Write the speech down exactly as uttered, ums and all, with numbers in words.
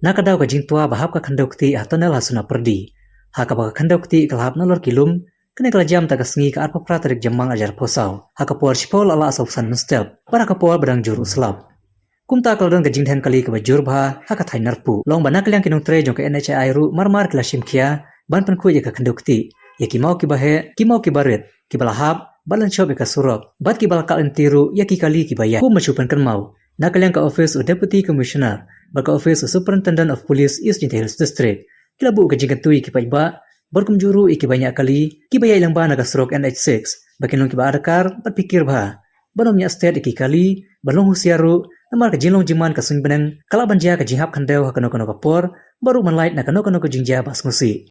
Na ka daw ka jingtwa ba hap ka khyndew ktieh ha tunnel ha Sonapyrdi, ha kaba ka khyndew ktieh ka la hap nalor ki lum. Kane ka la jia mynta ka sngi ka arphew phra tarik Jymmang arhajar arphew saw, ha ka por shiphew la lah saw phew san mynstep, bad ha ka por ba dang jur u slap. Kumta ka la don ka jingdheng kali kaba jur bha ha ka thaiñ Narpuh. Long ba na ka liang ki nongtrei jong ka N H A I ruh mar mar ki la shim khia ban pynkhuid ïa ka khyndew ktieh, ïa ki maw kiba heh, ki maw kiba rit, kiba la hap bad lynshop ïa ka surok, bad kiba la kah lynti ruh ïa ki kali kiba ïaid. Kum ba shu pynkynmaw, na ka liang ka ophis u Deputy Commissioner bad ka ophis u Superintendent of Police East Jaintia Hills District ki la buh ka jingkyntu ïa ki paidbah, bad kumjuh ruh ïa ki baiñah kali kiba ïaid lyngba na ka surok N H six, ba kin long kiba adkar bad phikir bha ban ym ñiah stet ïa ki kali, ban long husiar ruh, namar ka jinglong jingman ka suiñ bneng ka lah ban jia ka jinghap khyndew ha kano kano ka por, bad ruh ban lait na kano kano ka jingjia ba sngewsih.